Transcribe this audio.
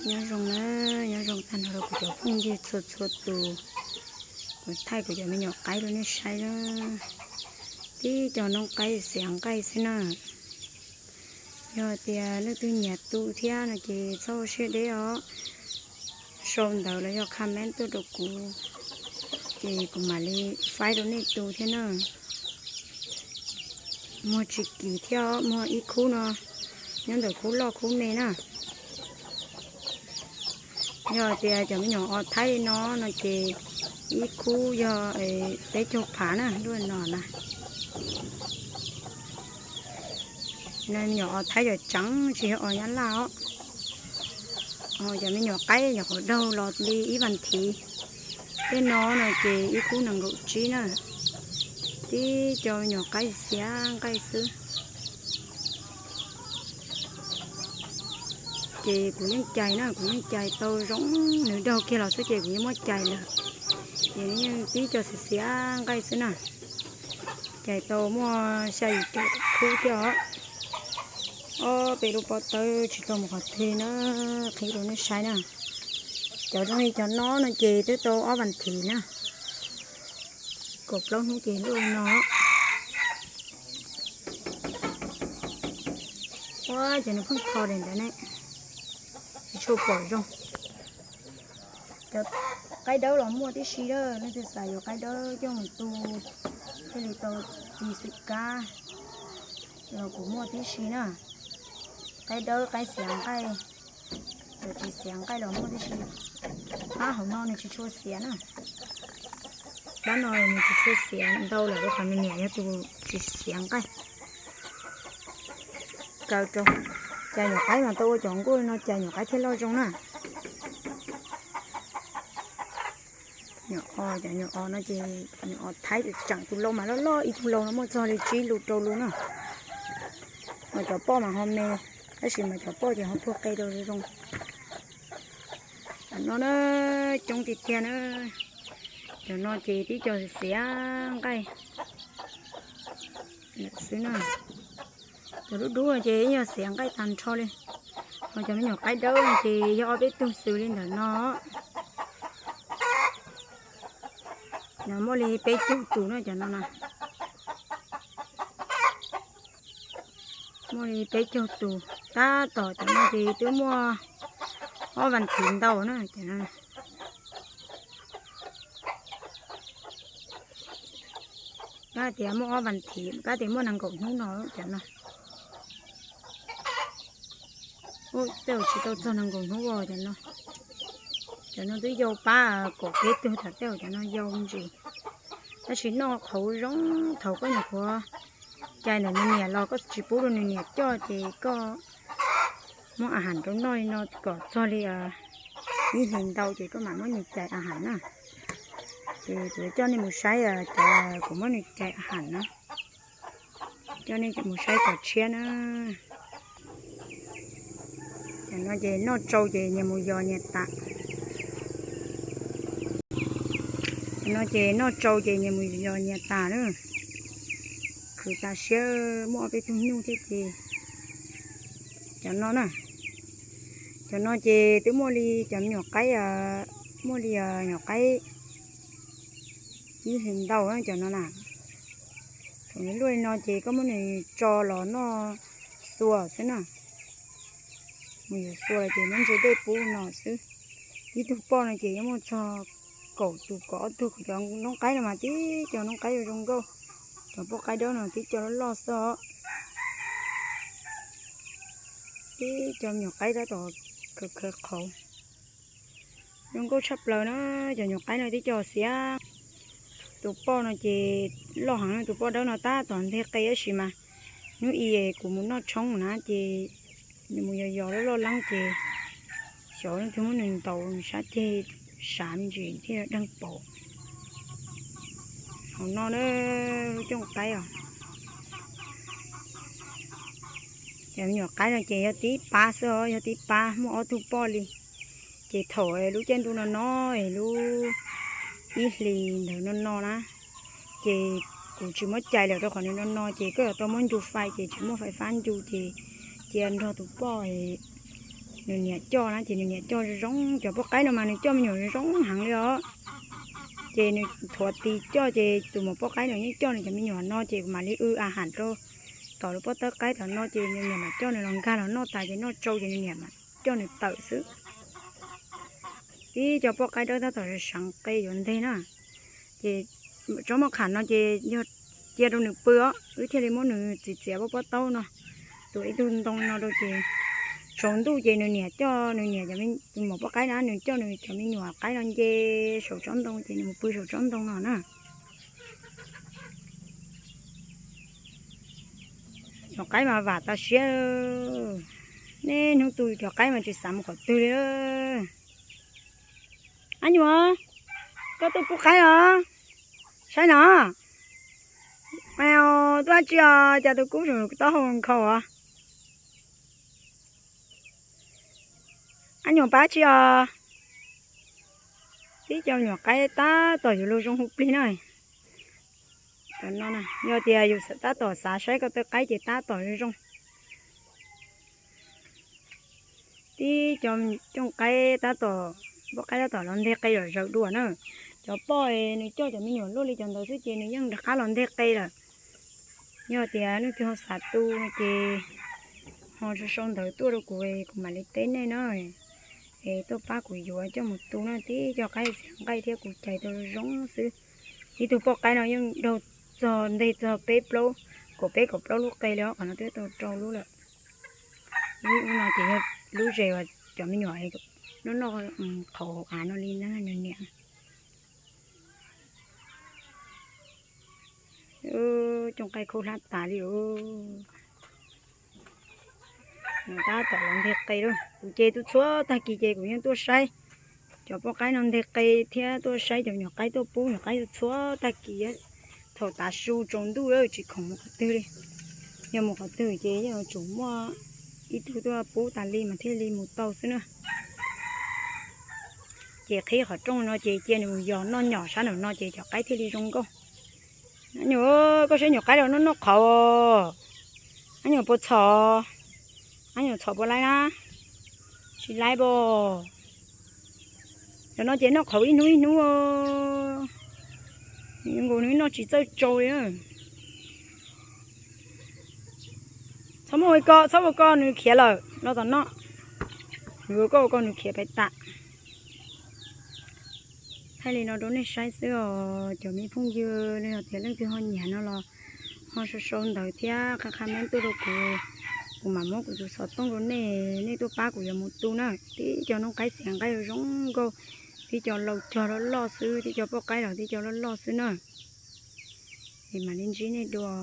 Nyob zoo na, nyob zoo tag nrho rau kuv cov phooj ywg txhua txhua tus. Kuv thaij kuv cov me nyuam qaib rau nej saib na. Tib co noob qaib xiav nqaij xwb na. Yog tias leej twg nyiam tu thiab no ces txhob ua siab deb os. Sau ntawv los yog comment tuaj rau kuv, ces kuv mam li faib rau nej tu thiab na. Muag tsis kim thiab os, muag ib khub no nyob ntawm khub loj khub me na. Yog tias cov me nyuam os thaib li no no ces ib khub yog peb caug phav na, lub no na. Me nyuam os thaib cov tseem tsis yog os nyab laj os. Cov me nyuam qaib nyuam qhuav daug los li ib vas thiv. Tej no no ces ib khub nees nkaum tsib na. Tib co me nyuam qaib xiav nqaij xwb. Ces kuv yeej cais na, kuv yeej cais tau zoo, nws daug kiag los xwb ces kuv yeej muab cais lawm. Ces nws yeej tib co xiav xiav nqaij xwb na. Cais tau muaj xya yim caum khub thiab os. Ob peb lub pob tawb tsis tau mus qhov twg na, qhib rau nej saib na. Cov zoo li cov no no ces twb tau ob vas thiv na. Kaum plaub hnub ces luaj li no. Ua ces nws pheej tho li ntawd ne, tsis tshua pom zoo. Cov qaib dawb los muaj tib si, leej twg xav yuav qaib dawb coj mus tu thiaj li tau txiv xwm kab los kuj muaj tib si na. Qaib dawb qaib xiav nqaij, cov tsis xiav nqaij los muaj tib si. Pab hauv no nws tsis tshua xiav na. Pab no nws tsis tshua xiav ntau lawm rau qhov nws niam yog tus tsis xiav nqaij. Kaw rau, cais nyuam qaib mas tau ua cov nkuaj no cais nyuam qaib thiaj loj zoo na. Nyuam os, cov nyuam os no ces nyuam os thaib tseem, tus lau mas loj loj, ib tug lau no muaj txog li tsib lus rau lus na. Mas cov poj mas ho me, tab sis mas cov poj ces ho puag qe rau zoo. Cov no na, coob tiag tiag na. Cov no ces tib co xiav nqaij lawm xwb na. Cov dub dub no ces yog xiav nqaij tag nrho li. Ho cov me nyuam qaib dawb no ces yog ob peb tug xws li ntawm no. Muaj li peb caug tus na cov no na. Muaj li peb caug tus, tab tom cov no ces twb muaj ob vas thiv ntau na cov no. Kab tias muaj ob vas thiv, kab tias muaj nees nkaum hnub no cov no. Tej zaum tsis tau txog nees nkaum hnub os cov no. Cov no twb yau pab kaum peb tug, tej zaum cov no yau ntsis. Tab sis noj qhauv zoo, thaum koj nyuam qhuav cais ntawm nws niam los koj tsis pub rau nws niam coj ces koj muab a has rau noj li no kom txog li ib hlis ntau ces koj mam muab nws cais a has na. Ces kuv coj nej mus saib cov kuv muab nws cais a has na. Coj nej mus saib cov tshiab na. Cov no ces noj tsau ces nyias mus yos nyias tas. Cov no ces noj tsau ces nyias mus yos nyias tas na. Khwv tas siab, muaj ob peb tug nyuj thiab ces. Cov no na, cov no ces twb muaj li cov me nyuam qaib, muaj li nyuam qaib ib hlis ntau na cov no na. Thaum nws luaj li no ces koj muab nws tso los noj xua xwb na. Mus yuav xua los ces muab ntse dej pub no xwb. Ib tug poj no ces yeej muaj txog kaum tus kaum ob tug. Cov noob qaib no mas tib co noob qaib zoo zoo nkauj. Cov poj qaib dawb no tib co loj loj xwb os. Tib co me nyuam qaib tab tom khawv khawv qhauv. Zoo nkauj tshaj plaws na, cov nyuam qaib no tib co xiav. Tus poj no ces loj heev, tus poj dawb no tab tom nteg qe tab sis mas hnub i kuv mus noj tshoob na ces nws mus yos yos loj loj leeb ces xyov leej twg muab nws ntaus nws sab ceg sav me ntsis thiaj deeg pom. Hauv no na, lub cooj qaib os. Cov me nyuam qaib no ces yog tib pab xwb os, yog tib pab muaj ob tug poj li. Ces thaum lub caij ntuj no no es lub ib hlis ntawd no no na, ces kuv tsis muab cais lawm rau qhov nws no no ces koj yuav tau muab ncu fais ces tsis muaj fais fab ncu ces cia nrog tus poj Nws niam coj na ces nws niam coj zoo zoo, cov poj qaib no mas nws coj me nyuam zoo zoo heev li os. Ces nws thuav tis coj ces tus maum poj qaib no yeej coj nws cov me nyuam no ces kuv mam li wb a ham rau tom lub pob tawb qaib tom no ces nws niam mam coj nws los nkag los noj tas ces noj tsau ces nws niam mam coj nws tawm xwb. Tib co poj qaib dawb tab tom seev qe yuav nteg na. Ces tsob moj qham no ces yog cia rau nws pw os, wb thiaj li muab nws txiav txiav pob pob taub no, tuav ib tug ntoo no rau ces tsaus ntuj ces nws niam coj nws niam cov me, tus maum poj qaib na nws coj nws cov me nyuam qaib no nce saum tsob ntoo ces nws mus pw saum tsob ntoo no na. Nyuam qaib mas vam tas siab, niaj hnub tu cov qaib mas tsis xav mus qhov twg li. Ab nyuam, koj tuaj pub qaib los? Saib no, tuaj dab tsi os, cas tus kub saum taub hau nkhaus os? Ab nyuam pab tsi os? Tib co nyuam qaib tab tom yuav luag zoo hu plig na. Yog tias yus tab tom xav saib koj tej qaib ces tab tom zoo. Tib co cooj qaib tab tom, poj qaib tab tom los nteg qe zom zaws dua na. Cov poj nws coj cov me nyuam luaj li cov ntawd xwb ces nws yeej rov qab los nteg qe lawm. Yog tias leej twg ho xav tu no ces ho sau sau ntawv tuaj rau kuv, kuv mam li teb nej na. Es tuaj pab kuv yuav coj mus tu na, tib co qaib txiav nqaij thiab kuv cais tau zoo xwb. Ib tug poj qaib no yeej daug txog nteg txog peb plaub, kaum peb kaum plaub lub qe li os, qhov no twb tau rau lub lawm. Lub no ces yog lub zes uas cov me nyuam noj noj qhauv hauv av no li na nws niam. Cooj qaib khaub hlab tas li os. Tab tom los nteg qe lawm, kuv ces txhua txhua tag kis ces kuv yeej tuaj saib cov poj qaib no nteg qe thiab tuaj saib cov nyuam qaib tuaj pub nyuam qaib txhua txhua tag kis. Thaum tav su tsaus ntuj tsis khoom mus qhov twg li. Yog mus qhov twg ces yeej yuav tsum muaj ib tug tuaj pub tas li mas thiaj li mus tau xwb na. Ces qhib qhov rooj no ces cia nws mus yos noj nyom sab nraum no ces cov qaib thiaj li zoo nkauj. Ab nyuam, koj saib nyuam qaib los noj noj qhauv. Ab nyuam puas txhom? Ab nyuam txhom puas laib na? Tsis laib pom. Cov no ces noj qhauv ib hnub ib hnub. Nws nkaus nws noj tsis txawj tsau li. Txhob muab ua ko, txhob ua ko, nws khiav lawm, los tom no. Nws ua koj ua ko nws khiav pais tas. Thaij li no rau nej saib xwb os cov me phooj ywg, yog tias leej twg ho nyiam no los ho sau sau ntawv thiab qha qha meb tuaj rau kuv, kuv mam muab kuv tus xov tooj rau nej, nej tuaj pab kuv yuav mus tu na. Tib co noob qaib txiav nqaij zoo nkauj, tib co laus cog loj loj xwb, tib co poj qaib los tib co loj loj xwb na. Es mam li ntsib nej dua.